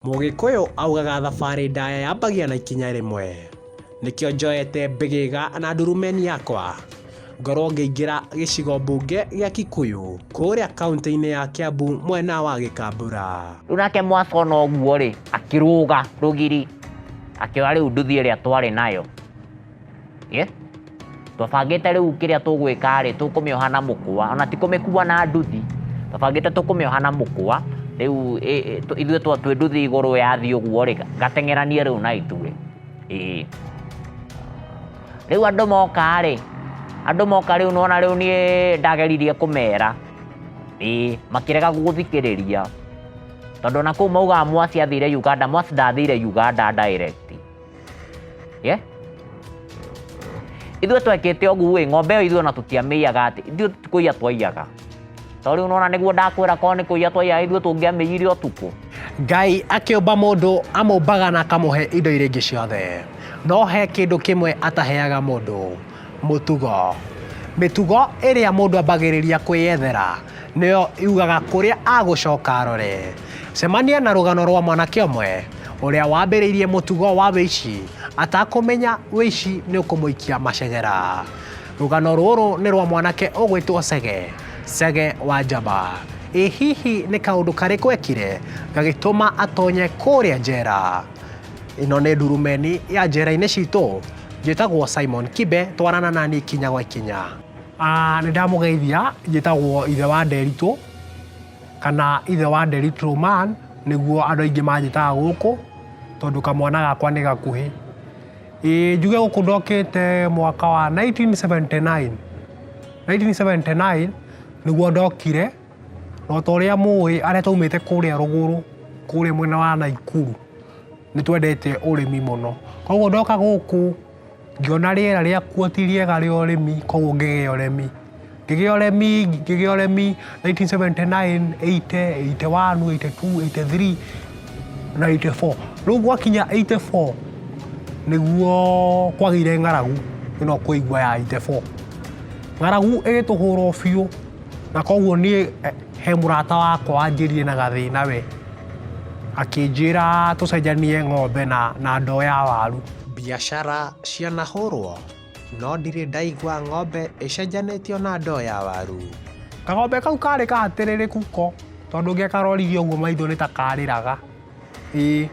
Mũgĩkũyũ augaga thabarĩ ndaya yambagia na ikinya rĩmwe. Nĩkĩo njoete mbĩgĩga na ndurumeni yakwa ngorwo ngĩingĩra gĩcigo mbunge gĩa Kikuyu kũrĩa kaũntĩ-inĩ ya Kiambu mwena wa Gĩkambura. Rĩu nake Mwasa ona ũguo rĩ, akĩrũga rũgiri, akĩoya rĩu nduthi ĩrĩa twarĩ nayo. Yes? Twabangĩte rĩu kĩrĩa tũgwĩka rĩ, tũkũmĩoha na mũkwa, ona ti kũmĩkua na nduthi, twabangĩte tũkũmĩoha na mũkwa, rĩu ithuĩ twĩ nduthi igũrũ yathiĩ ũguo rĩ, gateng'eranie rĩu na ithuĩ. Ĩĩ. Rĩu andũ moka rĩ, andũ moka rĩu nĩwona rĩu niĩ ndageririe kũmera, ĩĩ, makĩrega gũthikĩrĩria, tondũ ona kũu maugaga Mwasi athire Uganda, Mwasi ndathire Uganda direct. Yeah? Ithuĩ twekĩte ũguo ĩ, ng'ombe ĩyo ithuĩ ona tũtiamĩiyaga atĩ, ithuĩ ti kũiya twaiyaga. Tondũ rĩu nĩwona nĩguo ndakwĩra korwo nĩ kũiya twaiyaga ithuĩ tũngĩamĩiyire ũtukũ. Ngai akĩũmba mũndũ amũmbaga na akamũhe indo iria ingĩ ciothe, no he kĩndũ kĩmwe ataheaga mũndũ, mũtugo. Mĩtugo ĩrĩa mũndũ ambagĩrĩria kwĩyethera nĩyo yugaga kũrĩa agũcoka arore. Cemania na rũgano rwa mwanake ũmwe ũrĩa wambĩrĩirie mũtugo wa wĩici atakũmenya wĩici nĩ ũkũmũikia macegera. Rũgano rũrũ nĩ rwa mwanake ũgwĩtwo Chege, Chege wa Njamba. Ĩ hihi nĩ kaũndũ karĩkũ ekire gagĩtũma atonye kũrĩa njera? Ĩno nĩ ndurumeni ya njera-inĩ citũ. Njĩtagwo Simon Kibe, twarana nani ikinya gwa ikinya. Nĩ ndamũgeithia, njĩtagwo ithe wa Nderitũ kana ithe wa Nderitũ man nĩguo andũ aingĩ manjĩtaga gũkũ tondũ kamwana gakwa nĩ gakuhĩ. Ĩĩ njuge gũkũ ndokĩte mwaka wa 1979, 1979 nĩguo ndokire, na ota ũrĩa mũĩ arĩa twaumĩte kũrĩa rũgũrũ kũrĩa mwena wa Naikuru nĩ twendete ũrĩmi mũno. Koguo ndoka gũkũ ngĩona rĩera rĩakuo ti rĩega rĩa ũrĩmi koguo ngĩgĩa ũremi. Ngĩgĩa ũremi, ngĩgĩa ũremi 1979, 80, 81, 82, 83 na 84. Rĩu gwakinya 84 nĩguo kwagĩire ng'aragu ĩno ũkũigua ya 84. Ng'aragu ĩgĩtũhũra o biũ na koguo niĩ he mũrata wakwa wanjĩrire na gathĩna we, akĩnjĩra tũcenjanie ng'ombe na ndoo ya waru. Biacara cianahũrwo no ndirĩ ndaigua ng'ombe ĩcenjanĩtio na ndoo ya waru. Kang'ombe kau karĩ kahatĩrĩrĩku ko, tondũ ũngĩakaroririe ũguo maitho nĩ ta karĩraga. Ĩĩ,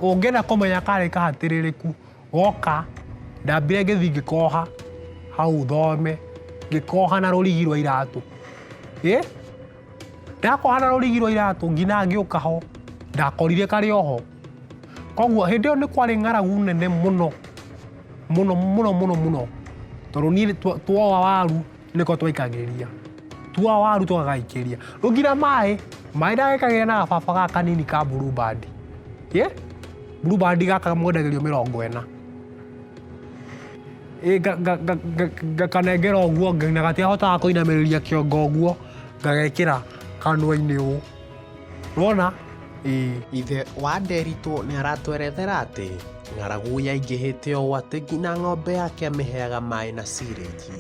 ũngĩenda kũmenya karĩ kahatĩrĩrĩku, goka, ndambire ngĩthiĩ ngĩkoha hau thome, ngĩkoha na rũrigi rwa iratũ. Ĩ, ndakoha na rũrigi rwa iratũ nginya ngĩũka ho, ndakorire karĩ o ho. Koguo hĩndĩ ĩyo nĩ kwarĩ ng'aragu nene mũno, mũno mũno mũno mũno, tondũ niĩ tuoa waru nĩko twaikagĩria, tuoa waru tũgagaikĩria. Rĩu nginya maĩ, maĩ ndagekagĩra na gababa gaka kanini ka Blue Band. Ĩ, Blue Band gaka mwendagĩrio 40. Ĩ ngakanengera ũguo na gatiahotaga kũinamĩrĩria kĩongo ũguo, ngagekĩra kanua-inĩ ũũ. Nĩwona? Ĩĩ. Ithe wa Nderitũ nĩ aratwerethera atĩ ng'aragu yaingĩhĩte ũũ atĩ nginya ng'ombe yake amĩheaga maĩ na silage.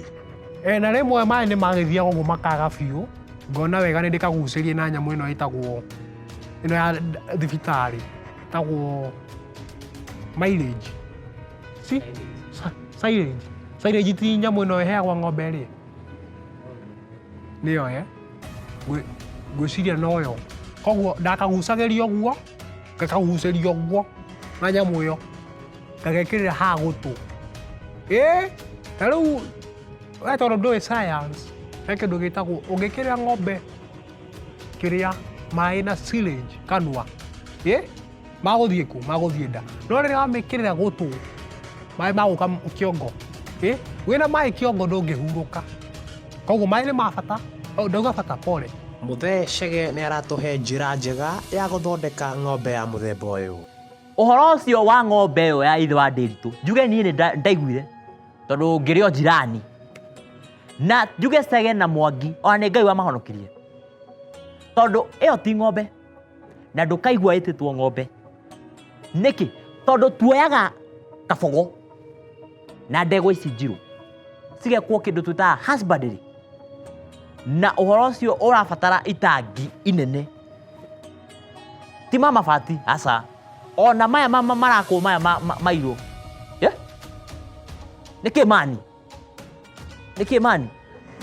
Na rĩmwe maĩ nĩ magĩthiaga ũguo makaga biũ, ngona wega nĩ ndĩkagucĩrie na nyamũ ĩno ĩtagwo ĩno ya thibitarĩ ĩtagwo mileage. Si? Silage. Silage ti nyamũ ĩno ĩheagwo ng'ombe ĩrĩe? Nĩyo eh? Ngwĩciria noyo. Koguo ndakagucagĩria ũguo, ngakagucĩria ũguo na nyamũ ĩyo, ngagekĩrĩra haha gũtũ. Ĩ, ta rĩu we tondũ ndũĩ science, he kĩndũ gĩtagwo ũngĩkĩrĩra ng'ombe kĩrĩa maĩ na silage kanua, ĩ, magũthiĩ kũ? Magũthiĩ nda. No rĩrĩa wamĩkĩrĩra gũtũ, maĩ magũka kĩongo, ĩ, wĩna maĩ kĩongo ndũngĩhurũka. Koguo maĩ nĩ ma bata, ndauga bata, pole. Mũthee Chege nĩ aratũhe njĩra njega ya gũthondeka ng'ombe ya mũthemba ũyũ. Ũhoro ũcio wa ng'ombe ĩyo ya ithe wa Ndĩritũ, njuge niĩ nĩ ndaiguire tondũ ngĩrĩ o jirani. Na njuge Chege na Mwangi ona nĩ Ngai wamahonokirie. Tondũ ĩyo ti ng'ombe na ndũkaigua ĩtĩtwo ng'ombe. Nĩkĩ? Tondũ tuoyaga kabogo na ndegwa ici njirũ cigekwo kĩndũ twĩtaga husbandry, na ũhoro ũcio ũrabatara itangi inene. Ti ma mabati aca. Ona maya marakwo maya mairũ. Yeah? Nĩ kĩ mani? Nĩ kĩ mani?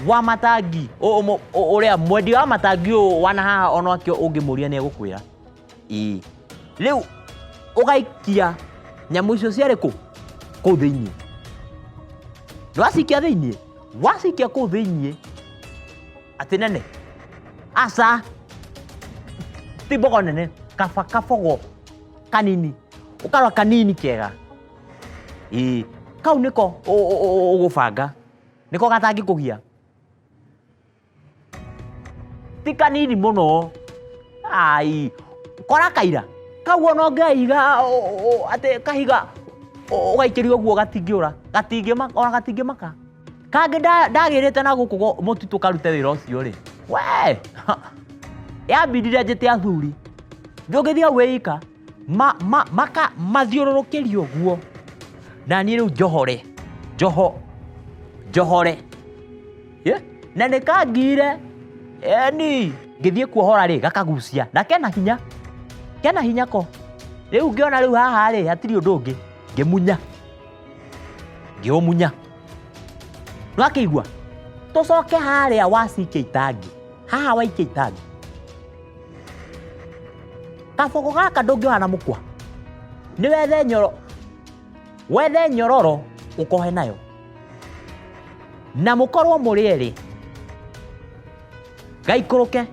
Wa matangi, ũrĩa mwendia wa matangi ũyũ wana haha onake ũngĩmũria nĩ egũkwĩra. Ĩĩ. Rĩu ũgaikia nyamũ icio ciarĩ kũ? Kũu thĩinĩ. Nĩwacikia thĩinĩ? Wacikia kũu thĩinĩ atĩ nene? Aca. Ti mbogo nene, kaba kabogo kanini. Ũkarora kanini kega. Ĩĩ. Kau nĩko ũgũbanga. Nĩko gatangĩkũgia. Ti kanini mũno. Ai, kora kaira. Kau ona ũngĩiga atĩ kahiga ũgaikĩria ũguo gatingĩũra. Gatingĩmaka, ona gatingĩmaka. Kangĩ ndagĩrĩte na gũkũ mũtitũ karute wĩra ũcio rĩ. We! Yambindire njĩte athuri. Ndũngĩthiĩ hau wĩ ika. Maka mathiũrũrũkĩrie ũguo. Na niĩ rĩu njohore. Njoho. Njohore. Ye? Na nĩ kangire. Eni. Ngĩthiĩ kuohora rĩ, gakagucia. Na kena hinya. Kena hinya ko. Rĩu ngĩona rĩu haha rĩ, hatirĩ ũndũ ũngĩ. Ngĩmunya. Ngĩũmunya. Nĩwakĩigua? Tũcoke harĩa wacikia itangi. Haha waikia itangi. Kabogo gaka ndũngĩoha na mũkwa. Nĩ wethe nyoro, wethe nyororo ũkohe nayo. Na mũkorwo mũrĩ erĩ. Gaikũrũke.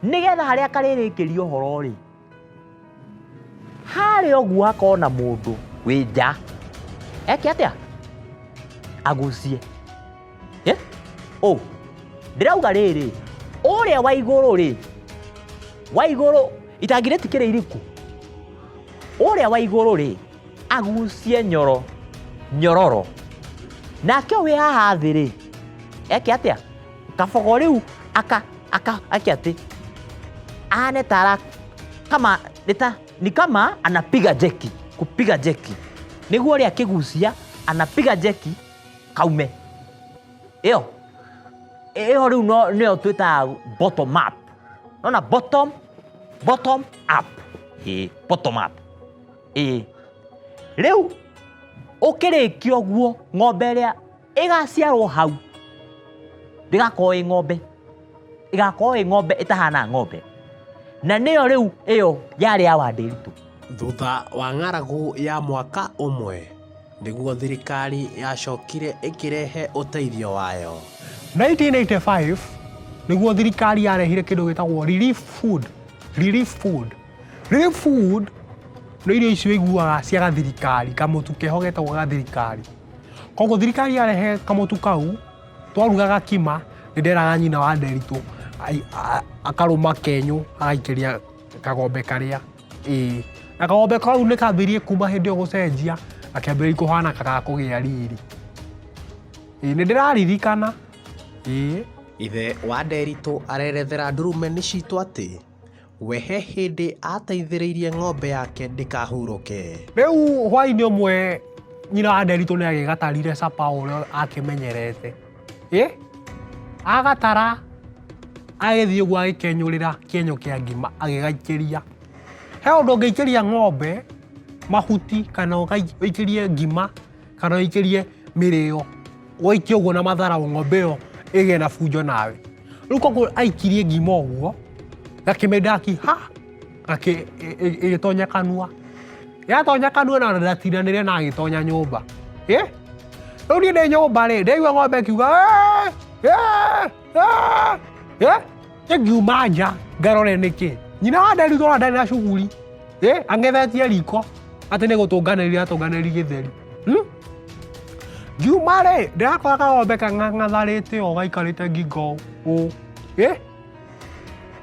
Nĩgetha harĩa karĩrĩkĩria ũhoro rĩ, harĩa ũguo hakorwo na mũndũ wĩ nja. Eke atĩa? Agucie. Ũ, ndĩrauga rĩrĩ, ũrĩa wa igũrũ rĩ, wa igũrũ, itangi rĩtikĩrĩ iriku. Ũrĩa wa igũrũ rĩ, agucie nyoro, nyororo. Nake ũyũ wĩ haha thĩ rĩ, eke atĩa? Kabogo rĩu aka, aka, eke atĩ, ahane ta ara, kama, nĩ ta, ni kama anapiga jeki, kupiga jeki. Nĩguo ũrĩa akĩgucia, anapiga jeki, kaume. Ĩyo, ĩyo rĩu no, nĩyo twĩtaga bottom up. Nona bottom, bottom up. Ĩĩ, bottom up. Ĩĩ. Rĩu, ũkĩrĩkia ũguo, ng'ombe ĩrĩa ĩgaciarwo hau, ndĩgakorwo ĩ ng'ombe. Ĩgakorwo ĩ ng'ombe ĩtahana ng'ombe. Na nĩyo rĩu ĩyo yarĩ ya Wandĩritũ. Thutha wa ng'aragu ya mwaka ũmwe, nĩguo thirikari yacokire ĩkĩrehe ũteithio wayo. 1985 nĩguo thirikari yarehire kĩndũ gĩtagwo relief food. Relief food. Relief food nĩ irio icio ũiguaga cia gathirikari, kamũtu keho getagwo gathirikari. Koguo thirikari yarehe kamũtu kau, twarugaga kima, nĩ nderaga nyina wa Nderitũ akarũma kenyũ agaikĩria kagombe karĩa. Ĩĩ. Na kagombe kau nĩ kambĩrĩirie kuma hĩndĩ ĩyo gũcenjia, gakĩambĩrĩria kũhana ta gakũgĩa riri. Ĩĩ nĩ ndĩraririkana. Ĩĩ. Ithe wa Nderitũ arerethera ndurumeni citũ atĩ we he hĩndĩ ateithĩrĩirie ng'ombe yake ndĩkahurũke. Rĩu hwainĩ ũmwe nyina wa Nderitũ nĩ agĩgatarire capa ũrĩa akĩmenyerete. Ĩ? Agatara agĩthiĩ ũguo agĩkenyũrĩra kĩenyũ kĩa ngima agĩgaikĩria. He ũndũ ũngĩikĩria ng'ombe mahuti kana ũikĩrie ngima kana ũikĩrie mĩrĩo, ũikie ũguo na matharaũ ng'ombe ĩyo ĩgĩe na bunjo nawe. Rĩu koguo aikirie ngima ũguo, gakĩmĩndaki ha, ĩgĩtonya kanua. Yatonya kanua na ndatindanĩre na agĩtonya nyũmba. Ĩ? Rĩu niĩ ndĩ nyũmba rĩ, ndaigua ng'ombe ĩkiuga "Ĩĩ! Ĩĩ! Ĩĩ! Ĩĩ!" Niĩ ngiuma nja ngarore nĩkĩ. Nyina wa Nderitũ ona ndarĩ na cuguri. Ĩ? Ang'ethetie riko atĩ nĩ gũtũnganĩria aratũnganĩria gĩtheri. Ngiuma rĩ, ndĩrakora kang'ombe kang'ang'atharĩte ũũ gaikarĩte ngingo ũũ. Ĩ?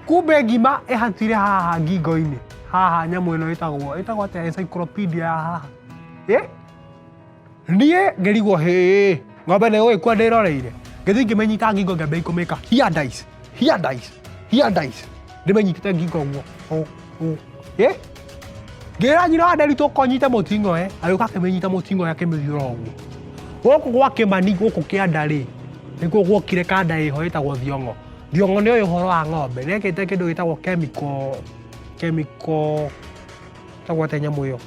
Kumbe ngima ĩhatire haha ngingo-inĩ. Haha nyamũ ĩno ĩtagwo, ĩtagwo atĩa encyclopedia ya haha. Ĩ? Niĩ ngĩrigwo hĩ, ng'ombe nĩ ĩgũgĩkua ndĩroreire. Ngĩthiĩ ngĩmĩnyita ngingo ngĩambia kũmĩka here dice, here dice, here dice. Ndĩmĩnyitĩte ngingo ũguo, ũ, ũ. Ĩ? Ngĩra nyina wa Nderitũ ũka ũnyite mũting'oe, agĩũka akĩmĩnyita mũting'oe akĩmĩthiũra ũguo. Gũkũ gwa Kĩmani gũkũ kĩanda rĩ, nĩkuo guokire kanda ĩho ĩtagwo Thiong'o. Thiong'o nĩ oĩ ũhoro wa ng'ombe, nĩ ekĩte kĩndũ gĩtagwo chemical Chemical tagwo atĩa nyamũ ĩyo?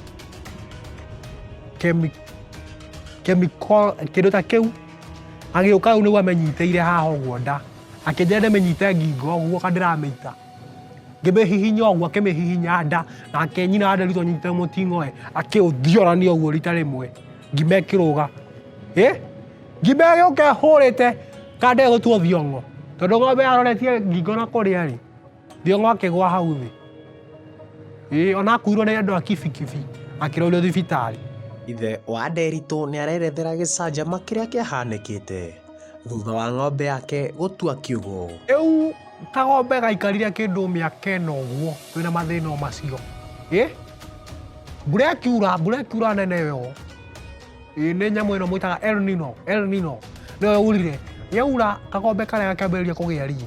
Chemical kĩndũ ta kĩu. Agĩũka rĩu nĩguo amenyitĩire haha ũguo nda. Akĩnjĩra ndĩmĩnyite ngingo ũguo ka ndĩramĩita. Ngĩmĩhihinya ũguo akĩmĩhihinya nda, nake nyina wa Nderitũ anyitĩte mũting'oe akĩũthiorania ũguo rita rĩmwe, ngima ĩkĩrũga. Ĩ, ngima ĩgĩũka ĩhũrĩte ka ndegũtua thiong'o, tondũ ng'ombe yaroretie ngingo na kũrĩa rĩ, thiong'o akĩgwa hau thĩ. Ĩ, ona akuirwo nĩ andũ a kibikibi akĩrwario thibitarĩ. Ithe wa Nderitũ nĩ arerethera gĩcanjama kĩrĩa kĩahanĩkĩte thutha wa ng'ombe yake gũtua kiugũ. Rĩu kagombe gaikarire kĩndũ mĩaka ĩna ũguo twĩna mathĩna o macio. Ĩ, mbura ĩkiura, mbura ĩkiura nene ĩyo, ĩ nĩ nyamũ ĩno mwĩtaga El Nino, El Nino nĩyo yaurire. Yaura kagombe karĩa gakĩambĩrĩria kũgĩa riri.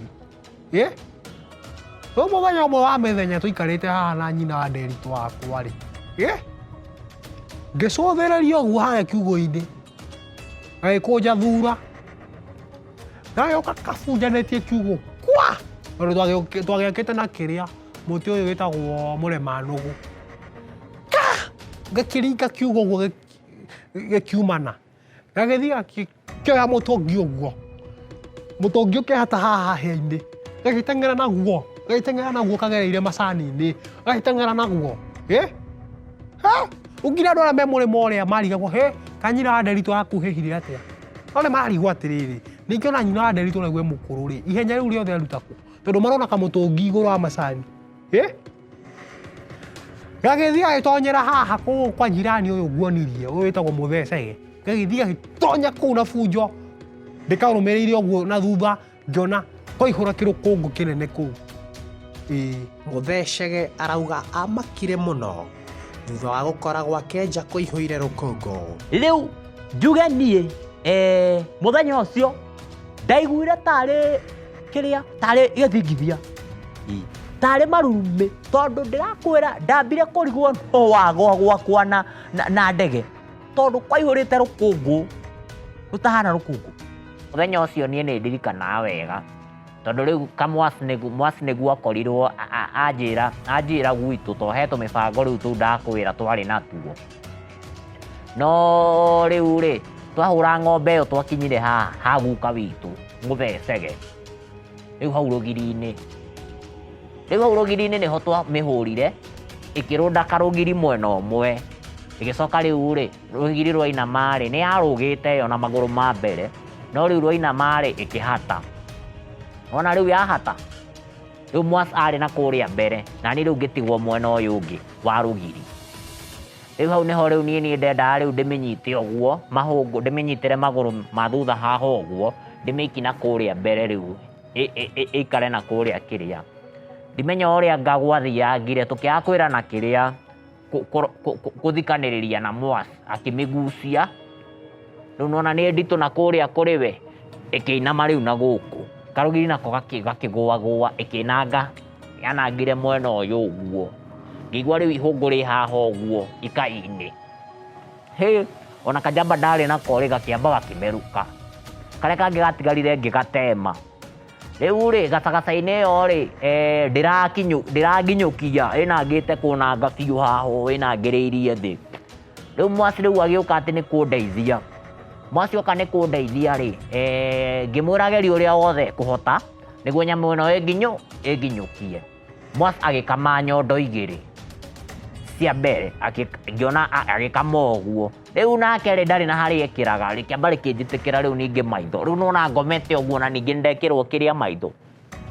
Ĩ, rĩu mũthenya ũmwe wa mĩthenya tũikarĩte haha na nyina wa Nderitũ wakwa rĩ, ĩ, ngĩcũthĩrĩria ũguo harĩa kiugũ-inĩ, gagĩkũnja thura. Gagĩũka kabunjanĩtie kiugũ kwa! Tondũ twagĩakĩte na kĩrĩa, mũtĩ ũyũ wĩtagwo mũrema nũgũ. Ka! Gakĩringa kiugũ ũguo gĩkiumana. Gagĩthiĩ gakĩoya mũtũngi ũguo, mũtũngi ũkehata haha hĩa-inĩ, gagĩteng'era naguo, gagĩteng'era naguo kagereire macani-inĩ, gagĩteng'era naguo. Ĩ! Rĩu nginya andũ arĩa me mũrĩmo ũrĩa marigagwo, hĩ, kaĩ nyina wa Nderitũ arakuhĩhire atĩa? No nĩ marigwo atĩrĩrĩ, ningĩ ona nyina wa Nderitũ na we mũkũrũ rĩ, ihenya rĩu rĩothe aruta kũ? Tondũ marona kamũtũngi igũrũ wa macani. Ĩ! Gagĩthiĩ gagĩtonyera haha kũu kwa jirani ũyũ nguonirie, ũyũ wĩtagwo Mũthecege. Gagĩthiĩ gagĩtonya kũu na bunjo, ndĩkarũmĩrĩire ũguo na thutha ngĩona kwaihũra kĩrũkũngũ kĩnene kũu. Ĩĩ. Mũthecege arauga amakire mũno thutha wa gũkora gwake nja kũihũire rũkũngũ. Rĩu njuge niĩ eh, mũthenya ũcio ndaiguire tarĩ kĩrĩa tarĩ gĩthingithia Ĩ, tarĩ marurumĩ tondũ ndĩrakwĩra ndambire kũrigwo no wagwa gwakwa na, na, na ndege tondũ kwaihũrĩte rũkũngũ rũtahana rũkũngũ mũthenya ũcio niĩ nĩ ndirikanaga wega tondũ rĩu kamwas nĩguo akorirwo anjĩra anjĩra gwitũ to he tũmĩbango rĩu tũu ndakwĩra twarĩ natuo no rĩu rĩ twahũra ng'ombe ĩyo twakinyire haha ha guka witũ mũthecege rĩu hau rũgiri-inĩ rĩu hau rũgiri-inĩ nĩho twamĩhũrire ĩkĩrũnda karũgiri mwena ũmwe ĩgĩcoka rĩu rĩ rũgiri rwainama rĩ nĩ yarũgĩte ĩyo na magũrũ ma mbere no rĩu rwainama rĩ ĩkĩhata ona rĩu yahata rĩu mwas arĩ na kũrĩa mbere na niĩ rĩu ngĩtigwo mwena ũyũ ũngĩ wa rũgiri rĩu hau nĩho rĩu niĩ niĩ ndendaga rĩu ndĩmĩnyite ũguo mahũngũ ndĩmĩnyitĩre magũrũ ma thutha haha ũguo ndĩmĩikie na kũrĩa mbere rĩu ĩikare na kũrĩa kĩrĩa ndimenya ũrĩa nga gwathiangire tũkĩaga kwĩrana kĩrĩa kũthikanĩrĩria na mwas akĩmĩgucia rĩu nona nĩ nditũ na kũrĩa kũrĩ we ĩkĩinama rĩu na gũkũ karũgiri nako gakĩgũagũa ĩkĩnanga yanangire mwena ũyũ ũguo ngĩigua rĩu ihũngũ rĩ haha ũguo ikai-inĩ hĩ ona kajamba ndarĩ nako rĩ gakĩamba gakĩmerũka karĩa kangĩ gatigarire ngĩgatema rĩu rĩ gacagaca-inĩ ĩyo rĩ eh, ndĩranginyũkia ĩnangĩte kũnanga biũ haha ũũ ĩnangĩrĩirie thĩ rĩu mwasi rĩu agĩũka atĩ nĩ kũndeithia mwasi oka nĩ kũndeithia rĩ eh, ngĩmwĩra geria ũrĩa wothe kũhota nĩguo nyamũ ĩno ĩnginyũkie Mwas agĩkama nyondo igĩrĩ cia mbere ngĩona agĩkama ũguo rĩu nake rĩ ndarĩ na harĩa ekĩraga rĩkĩamba rĩkĩnjĩtĩkĩra rĩu ningĩ maitho rĩu nona ngomete ũguo na ningĩ nĩndekĩrwo kĩrĩa maitho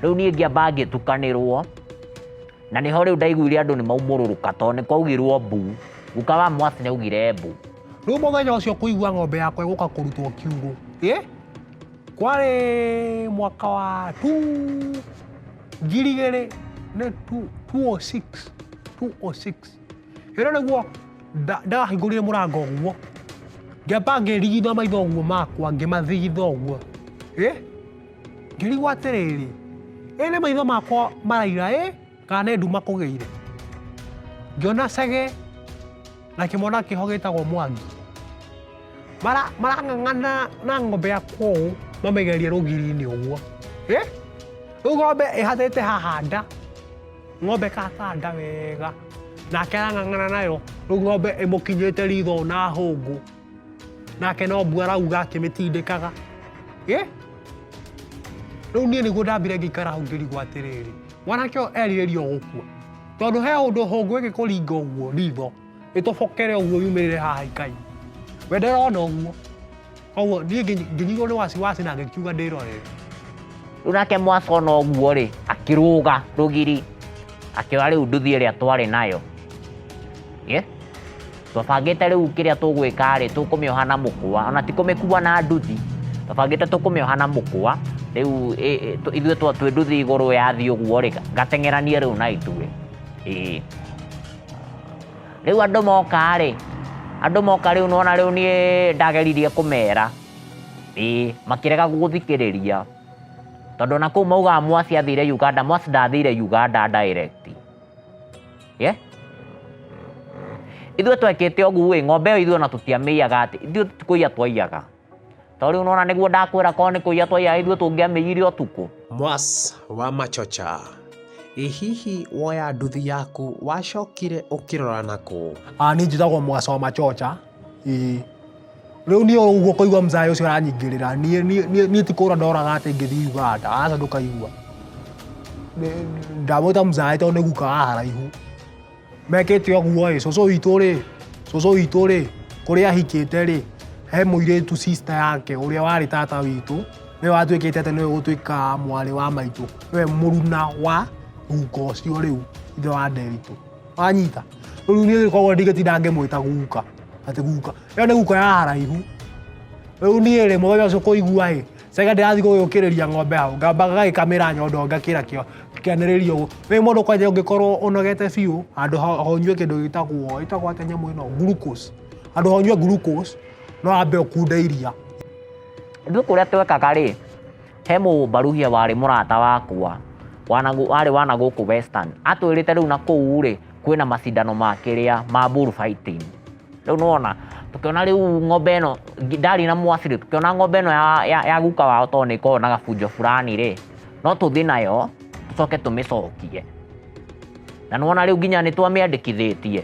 rĩu niĩ ngĩamba ngĩtukanĩrwo na nĩho rĩu ndaiguire andũ nĩ maumũrũrũka tondũ nĩ kwaugirwo mbu guka wa Mwas nĩ augire mbu Rĩu mũthenya ũcio kũigua ng'ombe yakwa ĩgũka kũrutwo kiugũ ĩ kwarĩ mwaka wa tu 2000 nĩ 206 206 ĩno nĩguo ndahingũrire mũrango ũguo ngĩamba ngĩrigitha maitho ũguo makwa ngĩmathigitha ũguo ĩ ngĩrigwo atĩrĩrĩ ĩ nĩ maitho makwa maraira ĩ kana nĩ nduma kũgĩire ngĩona cege na kĩmwana kĩho gĩtagwo Mwangi marang'ang'ana na ng'ombe yakwa ũũ mamĩgerie rũgiri-inĩ ũguo. Ĩ? Rĩu ng'ombe ĩhatĩte haha nda. Ng'ombe ĩkatanda wega, nake arang'ang'ana nayo, rĩu ng'ombe ĩmũkinyĩte ritho na hũngũ, nake no mbu arauga akĩmĩtindĩkaga. Ĩ? Rĩu niĩ nĩguo ndambire ngĩikara hau ngĩrigwo atĩrĩrĩ, mwanake ũyũ erirĩria o gũkua, tondũ he ũndũ hũngũ ĩngĩkũringa ũguo ritho, ĩtobokere ũguo yumĩrĩre haha ikai, we ndarona ũguo. Koguo niĩ ngĩnyitwo nĩ wasiwasi na ngĩkiuga ndĩrorere. Rĩu nake Mwasa ona ũguo rĩ, akĩrũga rũgiri, akĩoya rĩu nduthi ĩrĩa twarĩ nayo. Ĩ? Twabangĩte rĩu kĩrĩa tũgwĩka rĩ, tũkũmĩoha na mũkwa, ona ti kũmĩkua na nduthi, twabangĩte tũkũmĩoha na mũkwa, rĩu ithuĩ twĩ nduthi igũrũ yathiĩ ũguo rĩ, gateng'eranie rĩu na ithuĩ. Ĩĩ. Rĩu andũ moka rĩ, andũ moka rĩu nĩwona rĩu niĩ ndageririe kũmera, ĩĩ makĩrega gũthikĩrĩria, tondũ ona kũu maugaga Mwasi athire Uganda, Mwasi ndathire Uganda direct. Yeah? Ithuĩ twekĩte ũguo ĩ, ng'ombe ĩyo ithuĩ ona tũtiamĩiyaga atĩ, ithuĩ ti kũiya twaiyaga. To rĩu nĩwona nĩguo ndakwĩra korwo nĩ kũiya twaiyaga ithuĩ tũngĩamĩiyire ũtukũ. Mwas wa Machocha, Ĩ hihi woya nduthi yaku wacokire ũkĩrora nakũ? Ah, niĩ njĩtagwo Mwas wa Machocha. Ĩĩ. Rĩu niĩ ũguo kũigua mzae ũcio aranyingĩrĩra, niĩ niĩ niĩ niĩ ti kũra ndoraga atĩ ngĩthiĩ Uganda, aca ndũkaigua. Ndamwĩta mzae tondũ nĩ guka wa haraihu. Mekĩte ũguo ĩ, cũcũ witũ rĩ, cũcũ witũ rĩ, kũrĩa ahikĩte rĩ, he mũirĩtu sister yake ũrĩa warĩ tata witũ, nĩwe watuĩkĩte atĩ nĩwe ũgũtuĩka mwarĩ wa maitũ, nĩwe mũruna wa guka ũcio rĩu ithe wa Nderitu. Wanyita? Rĩu niĩ koguo ndingĩtinda ngĩmwĩta guka, atĩ guka, ĩyo nĩ guka ya haraihu. Rĩu niĩ rĩ, mũthenya ũcio kũigua ĩ, Sega ndĩrathiĩ gũgĩũkĩrĩria ng'ombe hau, ngamba ngagĩkamĩra nyondo ngakĩra kĩanĩrĩria ũguo. Wĩ mũndũ kwanja ũngĩkorwo ũnogete biũ, handũ ha ũnyue kĩndũ gĩtagwo, ĩtagwo atĩa nyamũ ĩno, glucose. Handũ ha ũnyue glucose, no wambe ũkunde iria. Ithuĩ kũrĩa twekaga rĩ, he mũmbaruhia warĩ mũrata wakwa, warĩ wa na gũkũ Western, atwĩrĩte rĩu na kũu rĩ, kwĩna macindano ma kĩrĩa, ma bull fighting. Rĩu nĩwona, tũkĩona rĩu ng'ombe ĩno, ndarĩ na mwacĩ rĩ, tũkĩona ng'ombe ĩno ya guka wao tondũ nĩ ĩkoragwo na gabunjo fulani rĩ, no tũthiĩ nayo, tũcoke tũmĩcokie. Na nĩwona rĩu nginya nĩ twamĩandĩkithĩtie,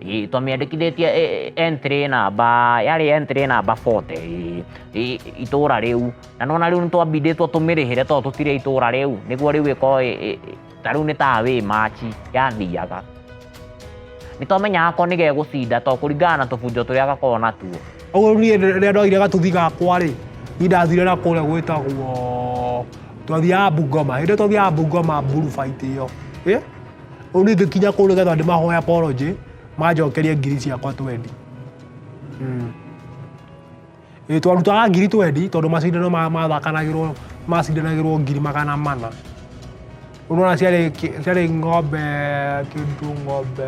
ĩĩ twamĩandĩkithĩtie entry number, yarĩ entry number 40 ĩĩ, itũra rĩu. Na nĩwona rĩu nĩ twambindĩtwo tũmĩrĩhĩre tondũ tũtirĩ itũra rĩu, nĩguo rĩu ĩkorwo ta rĩu nĩ ta away match yathiaga. Nĩ twamenyaga ko nĩ gegũcinda tondũ kũringana na tũbunjo tũrĩa gakoragwo natuo. Ũguo niĩ rĩrĩa ndoire gatuthi gakwa rĩ, niĩ ndathire na kũrĩa gwĩtagwo, twathiaga Bungoma, hĩndĩ ĩyo twathiaga Bungoma bull fight ĩyo, ĩ, rĩu niĩ ngĩkinya kũu nĩgetha ndĩmahoe apology, manjokerie ngiri ciakwa twendi. Ĩ twarutaga ngiri twendi tondũ macindano mathakanagĩrwo macindanagĩrwo ngiri 400. Rĩu nĩwona ciarĩ ciarĩ ng'ombe kĩndũ ng'ombe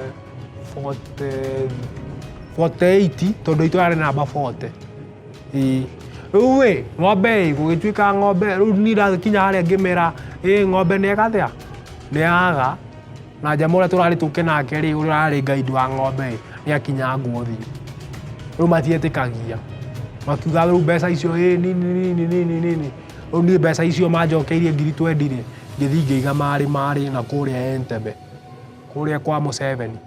48 tondũ itũ yarĩ namba 40. Ĩĩ. Rĩu ĩ, ng'ombe ĩ, gũgĩtuĩka ng'ombe, rĩu niĩ ndakinya harĩa ngĩmera ĩ ng'ombe nĩ eka atĩa? Nĩ yaga. Na njama ũrĩa tũrarĩ tũke nake rĩ, ũrĩa ũrarĩ guide wa ng'ombe ĩ, nĩ akinyangwo ũthiũ. Rĩu matietĩkagia. Makiuga rĩu mbeca icio ĩ nini nini nini nini. Rĩu niĩ mbeca icio manjokeirie ngiri twendi rĩ, ngĩthiĩ ngĩiga marĩ marĩ na kũrĩa Entebbe, kũrĩa kwa Museveni.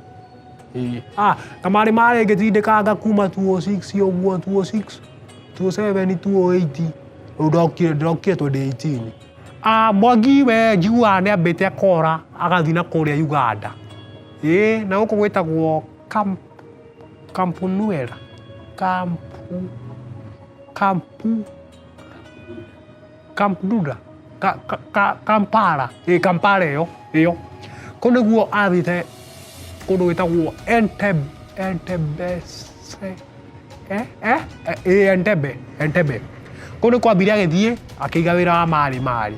Ĩĩ. Ah, kamarĩ marĩ ngĩtindĩkanga kuma 206 ũguo, 206, 207, 208. Rĩu ndokire ndokire 2018. Ah, Mwangi we njiguaga nĩ ambĩte akora agathiĩ na kũrĩa Uganda. Ĩĩ na gũkũ gwĩtagwo Camp Campunuera. Campu Campu Campduda Ka, ka, ka, Kampala. Ĩĩ Kampala ĩyo ĩyo. Kũu nĩguo athiĩte kũndũ gwĩtagwo Entebbe Entebbe Eh, eh, eh, ĩĩ Entebbe, Entebbe. Kũu nĩ kwambire agĩthiĩ akĩiga wĩra wa marĩ marĩ.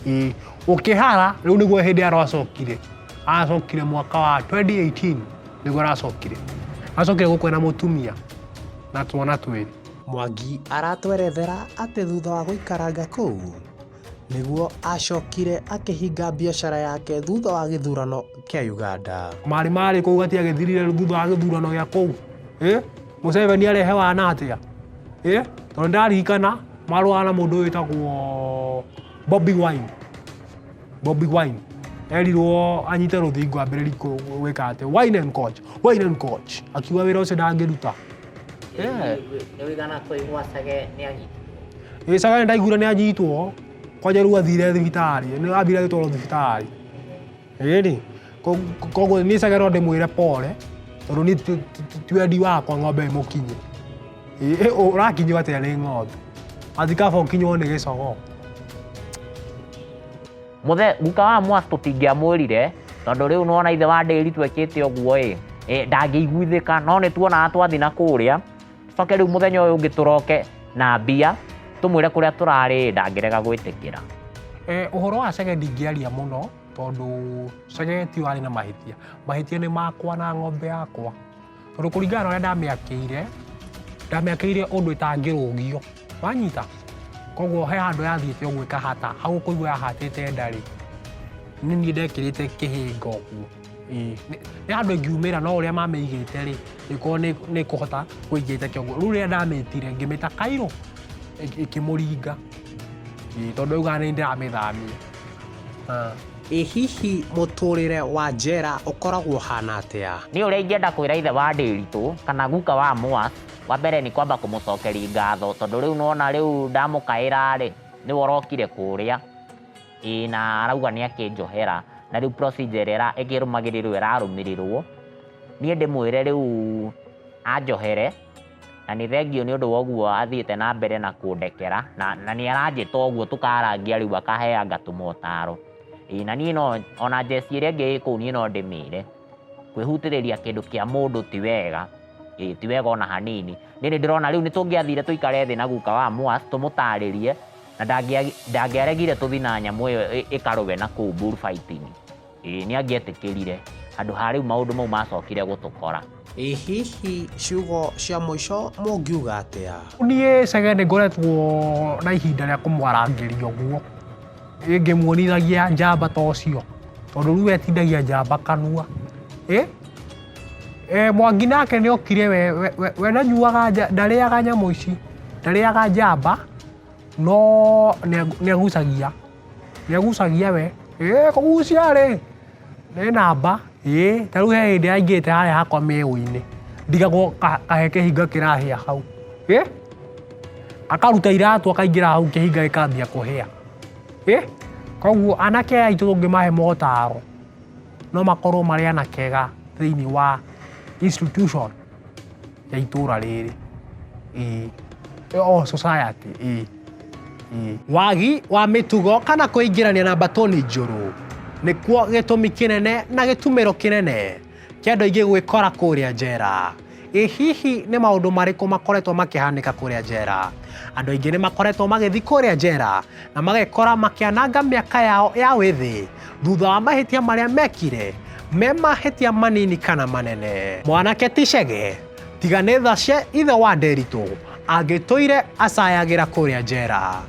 Ĩĩ ũkĩhara rĩu nĩguo hĩndĩ aracokire. Aracokire mwaka wa 2018 nĩguo aracokire. Aracokire gũkũ ena mũtumia na twana twĩrĩ. Mwangi aratwerethera atĩ thutha wa gũikaranga kũu, nĩguo acokire akĩhinga biacara yake thutha wa gĩthurano kĩa Uganda. Marĩ marĩ kũu gatiagĩthirire thutha wa gĩthurano gĩa kũu. Ĩ Museveni arehe wana atĩa? Ĩ tondũ ndĩraririkana marũaga na mũndũ ũyũ wĩtagwo Bobi Wine. Bobi Wine. Erirwo anyite rũthingo ambĩrĩrie gwĩka atĩ wine and coach, wine and coach. Akiuga wĩra ũcio ndangĩruta. Yeah. Nĩ wĩigana kũigua Chege nĩ anyitwo? Ĩ Chege nĩ ndaiguire nĩ anyitwo, kwanja rĩu athire thibitarĩ, nĩ ambire agĩtwarwo thibitarĩ. Ĩni, koguo niĩ Chege no ndĩmwĩre pole, tondũ niĩ ti wendi wakwa ng'ombe ĩmũkinye. Ũrakinywo atĩa nĩ ng'ombe? Ati kaba ũkinywo nĩ gĩcogoo. Mũthe guka wa Mwas tũtingĩamwĩrire tondũ rĩu nĩwona ithe wa Ndĩri twekĩte ũguo ĩ, ndangĩiguithĩka no nĩ tuonaga twathi na kũrĩa tũcoke rĩu mũthenya ũyũ ũngĩ tũroke na mbia tũmwĩre kũrĩa tũrarĩ ndangĩrega gwĩtĩkĩra. Ũhoro wa Chege ndingĩaria mũno tondũ Chege tiwe arĩ na mahĩtia, mahĩtia nĩ makwa na ng'ombe yakwa. Tondũ kũringana na ũrĩa ndamĩakĩire, ndamĩakĩire ũndũ ĩtangĩrũgio, wanyita? Koguo he handũ yathiĩte ũguo ĩkahata, hau ũkũigua yahatĩte nda rĩ, nĩ niĩ ndekĩrĩte kĩhĩnga ũguo. Ĩĩ, nĩ handũ ĩngiumĩra no ũrĩa mamĩigĩte rĩ, ĩkorwo nĩ ĩkũhota kũingĩra kĩongo. Rĩu rĩrĩa ndamĩtire ngĩmĩta kairũ, ĩkĩmũringa. Ĩĩ, tondũ augaga nĩ niĩ ndĩramĩthamia. Ĩ hihi mũtũrĩre wa njera ũkoragwo ũhana atĩa? Niĩ ũrĩa ingĩenda kwĩra ithe wa Ndĩritũ kana guka wa Mwas, wa mbere nĩ kwamba kũmũcokeria ngatho tondũ rĩu nĩwona rĩu ndamũkaĩra rĩ, nĩwe ũrokire kũrĩa, ĩĩ na arauga nĩ akĩnjohera, na rĩu procedure ĩrĩa ĩkĩrũmagĩrĩrwo ĩrarũmĩrĩrwo, niĩ ndĩmwĩre rĩu anjohere, na nĩ thengiũ nĩ ũndũ wa ũguo athiĩte na mbere na kũndekera, na nĩ aranjĩta ũguo tũkarangia rĩu akaheanga tũmotaro. Ĩĩ na niĩ no, ona njeci ĩrĩa ĩngĩ ĩ kũu niĩ no ndĩmĩre, kwĩhutĩrĩria kĩndũ kĩa mũndũ ti wega, ĩĩ ti wega ona hanini. Niĩ nĩ ndĩrona rĩu nĩ tũngĩathire tũikare thĩ na guka wa Mwas tũmũtarĩrie, na ndangĩaregire tũthiĩ na nyamũ ĩyo ĩkarũwe na kũu bull fighting. Ĩĩ nĩ angĩetĩkĩrire, handũ ha rĩu maũndũ mau macokire gũtũkora. Ĩ hihi ciugo cia mũico mũngiuga atĩa? Niĩ Chege nĩ ngoretwo na ihinda rĩa kũmwarangĩria ũguo, ngĩmuonithagia njamba ta ũcio, tondũ rĩu etindagia njamba kanua. Ĩ Mwangi nake nĩ okire we ndanyuaga, ndarĩaga nyamũ ici, ndarĩaga njamba, no nĩ agucagia, nĩ agucagia we. Ĩ kũgucia rĩ, nĩ namba, ĩ ta rĩu he hĩndĩ aingĩrĩte harĩa hakwa mĩeũ-inĩ, ndigagwo kahe kĩhinga kĩrahĩa hau. Ĩ akaruta iratũ akaingĩra hau kĩhinga gĩkambia kũhĩa. Ĩ koguo anake aya aitũ tũngĩmahe motaro, no makorwo marĩ anake ega thĩinĩ wa institution ya itũra rĩrĩ. Ĩ o society, ĩ ĩ. Wagi wa mĩtugo kana kwĩingĩrania na mbatũni njũru nĩkuo gĩtũmi kĩnene na gĩtumĩro kĩnene kĩa andũ aingĩ gwĩkora kũrĩa njera. Ĩ hihi nĩ maũndũ marĩkũ makoretwo makĩhanĩka kũrĩa njera? Andũ aingĩ nĩ makoretwo magĩthiĩ kũrĩa njera na magekora makĩananga mĩaka yao ya wĩthĩ thutha wa mahĩtia marĩa mekire, me mahĩtia manini kana manene. Mwanake ti Chege, tiga nĩ tha cia ithe wa Nderitu, angĩtũire acayagĩra kũrĩa njera.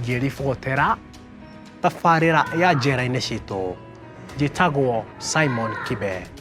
Ngĩribotera tabarĩra ya njera-inĩ citũ, njĩtagwo Simon Kibe.